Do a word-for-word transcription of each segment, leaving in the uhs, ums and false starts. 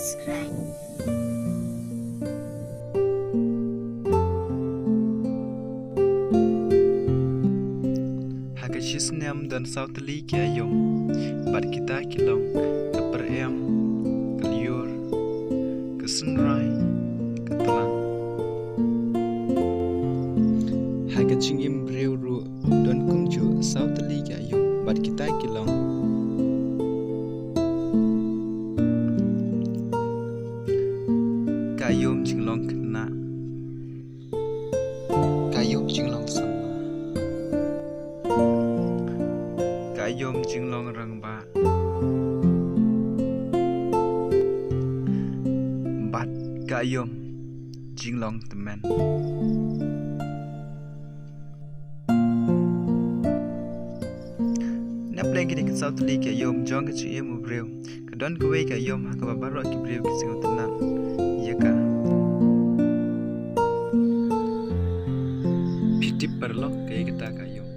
Ha ka shi snem don saw tylli ki aïom, bad kita ki long ka pyrem, ka lyiur, ka synrai, ka tlang. Ha ka jingim briew ruh don kumjuh saw tylli ki aïom, bad kita ki long ka aïom jinglong khynnah, ka aïom jinglong samla, ka aïom jinglong rangbah, bad ka aïom jinglong tymmen. Naduh kine ki saw tylli ki aïom jong ka jingim u briew, ka don kawei ka aïom ha kaba baroh ki briew ki sngewtynnat ïa ka. Phi tip paralok kaei kata ka aïom?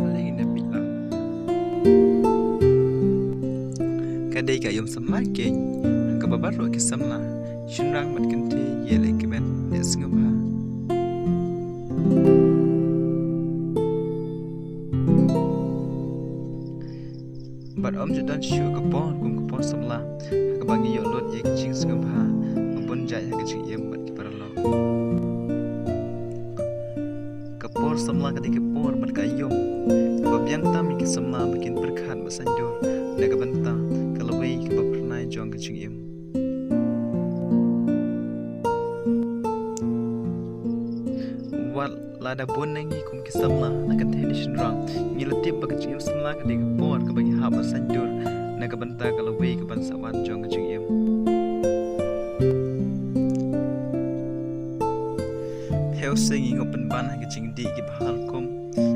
Ale ngin ïa peit lang. Ka dei ka aïom samla keiñ, ha kaba baroh ki samla, shynrang bad kynthei, ïaleh kmen, leh sngewbha. Bad ym ju don shuh ka por kum ka por samla, ha kaba ngi ïoh lut ïa ka jingsngewbha ba bun jait ha ka jingim bad ki paralok. Ka por samla ka dei ka por bad ka aïom kaba biang tam ïa ki samla ba kin pyrkhat bad saiñdur na ka bynta ka lawei kaba phyrnai jong ka jingim. Wat lada bun na ngi kum ki samla, na kynthei ne shynrang, ngi la tip ba ka jingim samla ka dei ka por kaba ngi hap ban saiñdur na ka bynta ka lawei kaban sa wan jong ka jingim. Phi ïohi, ngi ngop pynban ha ka jingdih kiba ha rukom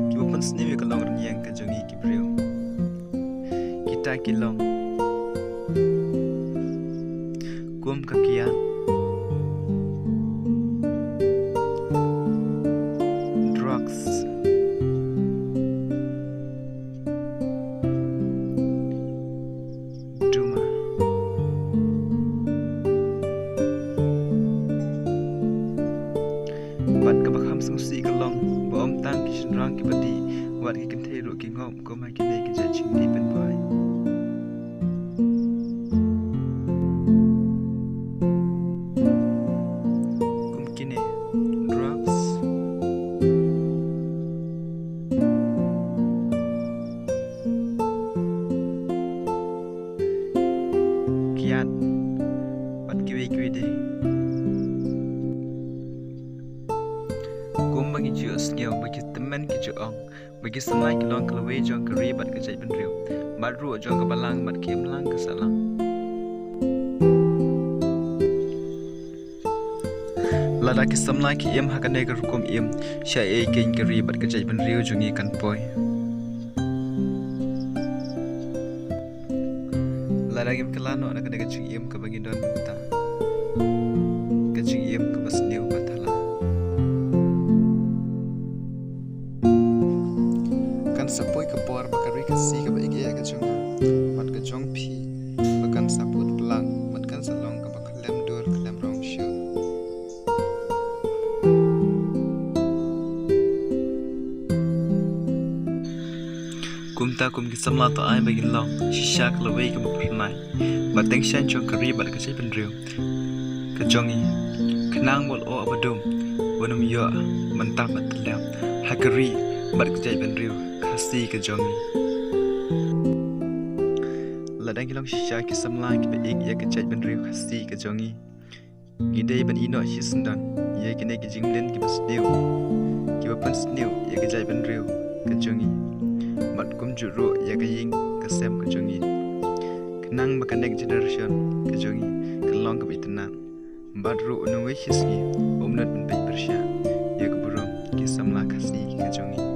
kiba pynsniew ïa ka longrynïeng ka jong ngi ki briew. Kita ki long kum ka kiad, drugs, duma, bad kaba kham sngewsih ka long ba ym tang ki shynrang kiba dih, wat ki kynthei ruh ki ngop kum ha kine ki jait jingdih pynban. Kum kine, drugs, kiad, bad kiwei kiwei de. Kumba ngi ju ïohsngew ba ki tymmen ki ju ong ba ki samla ki long ka lawei jong ka ri bad ka jaitbynriew, bad ruh jong ka balang bad ka imlang ka sahlang. Lada ki samla ki im ha kane ka rukom im, shaei keiñ ka ri bad ka jaitbynriew jong ngi kan poi. Lada ngim kylla noh na kane ka jingim kaba ngi don mynta, ka jingim kaba sniew ba thala, kan sa poi ka por ba ka ri Khasi kaba ïeit ka jong nga bad ka jong phi, ba kan sa put plang bad kan sa long kaba khlem dur khlem rong shuh. Kumta kum ki samla to ai ba ngin long shisha ka lawei kaba phyrnai, ba teng shaiñ jong ka ri bad ka jaitbynriew ka jong ngi, khnang ba u lyoh ba dum un ym ïoh mynta bad tyllep ha ka ri bad ka jaitbynriew Khasi ka jong ngi. Lada ngi long shisha ki samla kiba ïeit ïa ka jaitbynriew Khasi ka jong ngi, ngi dei ban ïehnoh shisyndon ïa kine ki jingmlien kiba sniew, kiba pynsniew ïa ka jaitbynriew ka jong ngi, bad kumjuh ruh ïa ka ïing ka sem ka jong ngi, khnang ba ka next generation ka jong ngi kan long kaba itynnad, bad ruh u nongwei shisngi um nud ban peit pyrshah ïa ka burom ki samla Khasi ka jong ngi.